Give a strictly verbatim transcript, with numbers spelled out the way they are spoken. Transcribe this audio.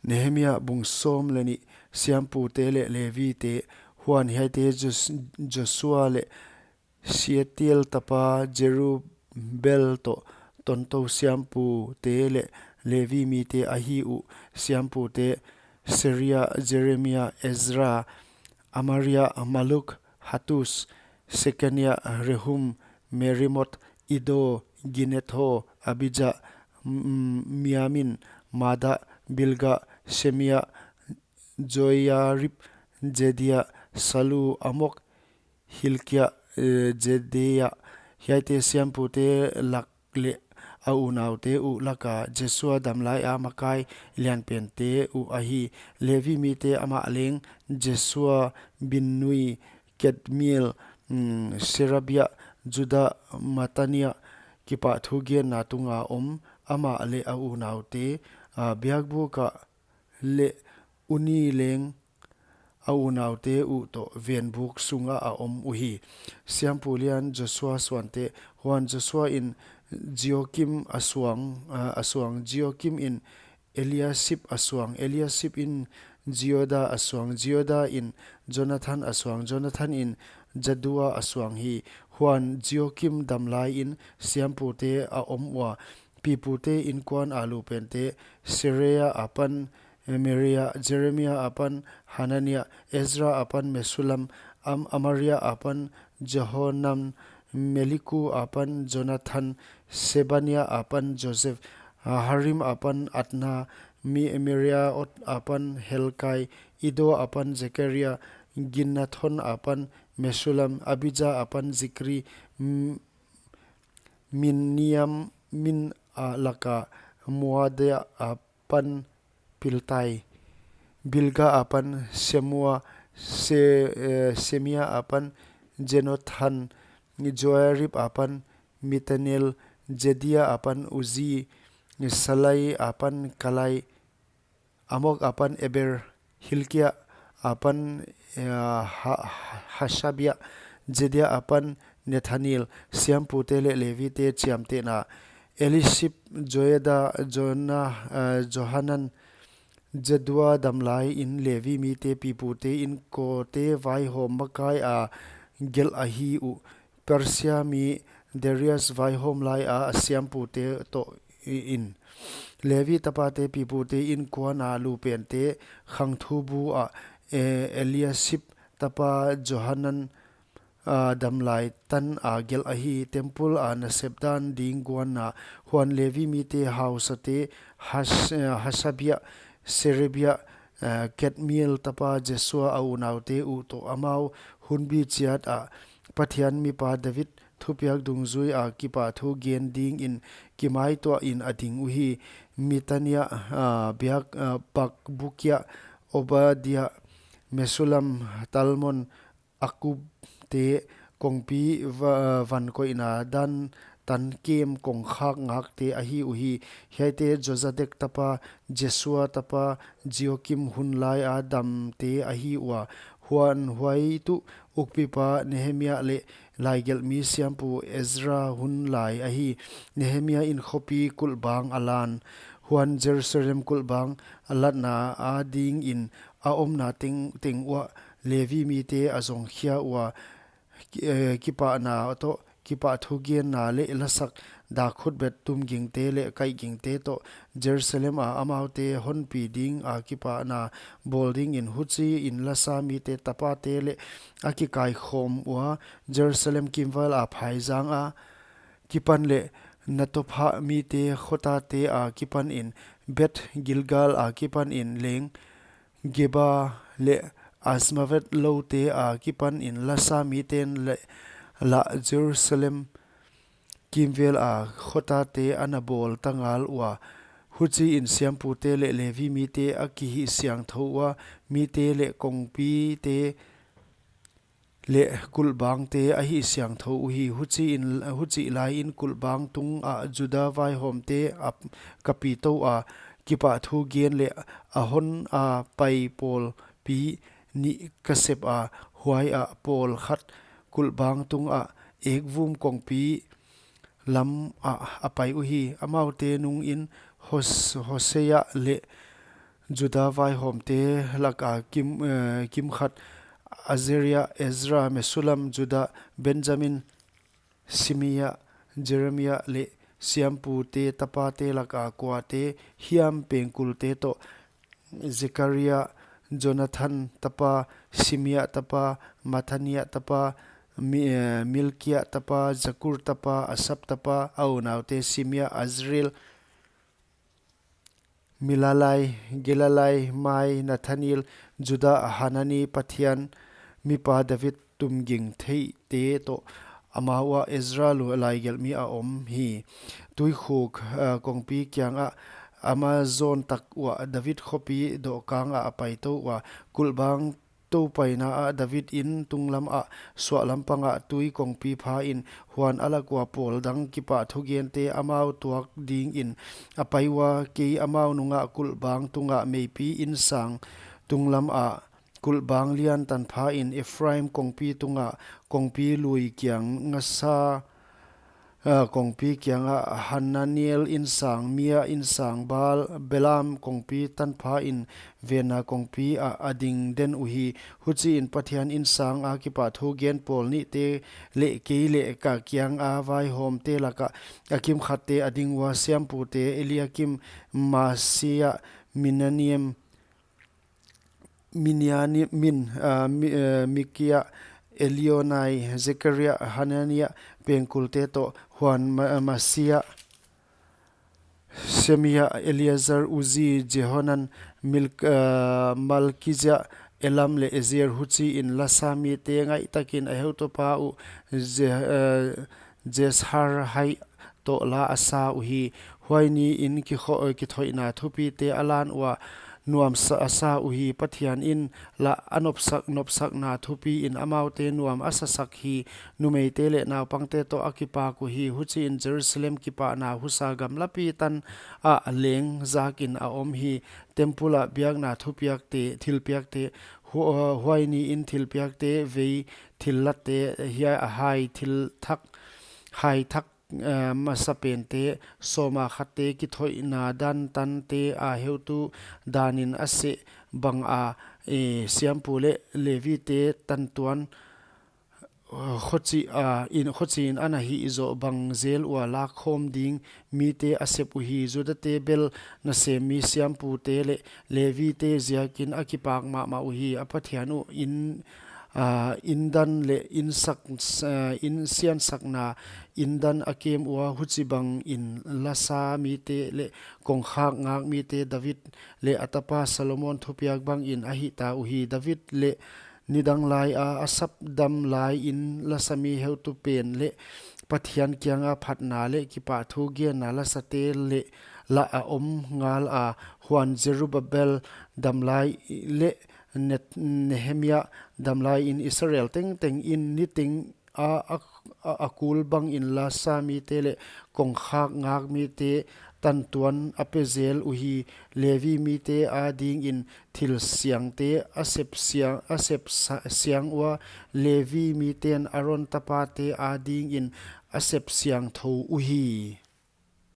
Nehemia bung sawm leh nih. Siampute leh Levite. Huan hiaite Jos-, Josua leh Sealtiel tapa Jerubbaal toh tontou siampute leh Levi mite ahi uh. Siampute Seraiah, Jeremiah, Ezra, Amariah, Malluch, Hattush, Shekaniah, Rehum, Merimoth, Iddo, Ginetho, Abijah, M-, Miamin, Mattha, Bilga, Shemaiah, Joiarib, Jehdeiah, Sallu, Amok, Hilkiah, eh, Jedaiah. Hiaite siampute lak leh a unaute uh laka Josua damlai a makai lianpente uh ahi. Levi mite amah leng Jeshua, Binnui, Kadmiel, mm, Sherebiah, Judah, Mattaniah, kipahthugenna tunga om amah leh a unaute, ah, biakbuk ah leh uni leng a unaute uh toh venbuk sunga a om uhi. Siampu lian Josua suante. Huan Josua in Joakim a suang, ah, a suang, Joakim in Eliasib a suang, Eliasib in Joiada a suang, Joiada in Jonathan a suang, Jonathan in Jaddua a suang hi. Huan Joakim damlai in siampute a om ua, pipute inkuan a lupente, Seraiah apan Meraiah, Jeremiah apan Hananiah, Ezra apan Mesullam, Am-, Amariah apan Johanan, Meliku apan Jonathan, Shebaniah apan Joseph, Harim apan Adna, Mi-, Meraioth apan Helkai, Iddo apan Zechariah, Ginnathon apan Mesullam, Abijah apan Zikri, M-, Miniamin a laka Moadia apan Piltai, Bilga apan Semua, Se-, eh, Semaiah apan Jonathan, Joiarib apan Mithanel, Jedaiah apan Uzzi, Salai apan Kalai, Amok apan Eber, Hilkiah apan, eh, Ha-, Ha-, Hashabiah, Jedaiah apan Nethanel. Siampute leh Levite chiamtehna. Eliasib, Joiada, Jona-, eh, Johanan, Jaddua damlai in Levi mite pipute inkuante vaihawm makai a gelh ahi uh. Persia mi Darius vaihawm lai a siampute toh i-, in. Levi tapate pipute inkuan a lupente khangthu bu ah, eh, Eliasib tapa Johanan, ah, damlai tan a gelh ahi. Temple a nasep dan ding guanna. Huan Levi mite hausate Has-, eh, Hashabiah, Sherebiah, eh, Kadmiel tapa Josua a unaute uh toh amau hunbi chiat ah Pathian mipa David thupiak dungzui a kipahthu gen dingin kimaituah in a ding uhi. Mattaniah, ah, biak, ah, Bakbukiah, Obadiah, Mesullam, Talmon, Akkub te, kongpi va-, van koihna dan tan kem kongkhak ngakte ahi uhi. Hiaite Jozadak tapa, Jesua tapa, Joakim hun lai a damte ahi ua. Huan huai tuh ukpipa Nehemia leh laigelhmi siampu Ezra hun lai ahi. Nehemia in khopi kulhbang a lan. Huan Jerusalem kulhbang a latna a dingin a omna teng, teng uah Levi mite a zongkhia ua, ki-, eh, kipahna toh, kipahthugenna leh lasak dak khutbet tumgingte leh kaihgingte toh, Jerusalem a amaute honpi ding a kipahna bawl dingin huchiin lasa mite tapate leh a kikaikhawm ua, Jerusalem kimval a phaizang a kipan leh Netopha mite khotate a kipanin, Beth Gilgal a kipanin leng, Geba leh Azmavet loute a kipanin lasa miten leh lah Jerusalem kimvel a khotate ana bawl ta ngal ua. Huchiin siampute leh Levi mite a kihihsiangthou ua, mite leh kongpite leh kulhbangte a hihsiangthou uhi. Huchiin, huchih laiin kulhbang tungah Juda vaihawmte a kapitou a, kipahthugen leh a hon a pai pawlpi nih ka sep a, huaiah pawlkhat kulhbang tungah ekvum kongpi lamah a pai uhi. Amaute nungin Hos-, Hoshea leh Juda vaihawmte laka kim, eh, kimkhat, Azariah, Ezra, Mesulam, Juda, Benjamin, Simei, Jeremia leh siampute tapate laka kuate hiam pengkulte toh, Zekaria, Jonathan tapa, Simei tapa, Mathania tapa, Mi-, eh, Milkia tapa, Zakur tapa, Asap tapa, a unaute Simei, Azriel, Milalai, Gilalai, Maai, Nathaniel, Juda, Hanani, Pathian mipa David tumging theite toh, amau ah Ezra lu laigelhmi a om hi. Tuikhuk, eh, kongpi kiangah ama zawn tak uah David khopi dohkang ah a paitou ua, kulhbang toupaina ah David in tunglam ah suahlam pangah tui kongpi pha in, huan a lak ua pawl dang kipahthu gente amau tuak dingin a pai ua, kei amau nungah kulhbang tungah meipi insang tunglam ah kulhbang lian tanpha in Ephraim kongpi tungah kongpi lui kiang ngasa, ah, kongpi kiangah Hananiel insang, Mia insang, Baal, Balaam kongpi tanpha in venna kongpi ah a ding den uhi. Huchiin Pathian insang a kipahthu gen pawl nihte leh kei leh ka kianga vaihawmte laka a kimkhatte a ding ua, siampute Eliakim, Maaseia, Miniamin, Miniamin, ah, Mi-, eh, Mikia, Elioenai, Zekaria, Hanania pengkulte toh, huan Ma-, Maaseia, Semia, Eleazar, Uzi, Jehohanan, Mil-, ah, Malkija, Elam leh Ezer. Huchiin lasa mite ngaihtakin a heutupa uh Je-, eh, Jesharhai toh la a sa uhi. Huai niin kikho-, eh, kithoihna thupite a lan ua nuam sa-, a sa uhi. Pathian in la a nopsak, nopsakna thupiin amaute nuam a sasak hi. Numeite leh naupangte toh a kipak uhi. Huchiin Jerusalem kipahna husa gamlapi tan ah leng zakin a om hi. Temple ah biakna thupiakte, thilpiakte, hu-, eh, huai niin thilpiakte vei, thillatte, hiai a hai thil thak, hai thak, eh, masapente, sawma khatte, kithoihna dan tante a heutu danin a seh banga, eh, siampu leh Levite tantuan, eh, khochih, ah, in, khochihin ana hih zoh bang zel ua lakkhawm ding mite a sep uhi. Judate bel nasemmi siampute leh Levite ziakin a kipak mahmah uhi. A Pathian uh in, ah, indan leh insak, ah, insiansakna indan a kem ua, huchibangin lasa mite leh kongkhak ngak mite David leh a tapa Solomon thupiak bangin a hihta uhi. David leh nidang laia Asap dam laiin lasami heutu pen leh Pathian kianga phatna leh kipahthu genna lasate leh lah a om ngala, huan Zerubbabel dam lai leh Ne-, Nehemia dam laiin Israel tengteng in niteng a, a, a, a kul bangin lasa mite leh kongkhak ngak mite tantuan a pe zel uhi. Levi mite adingin thil siangte a sep siang, a sep sa-, siang ua, Levi miten Aron tapate adingin a sep siangthou uhi.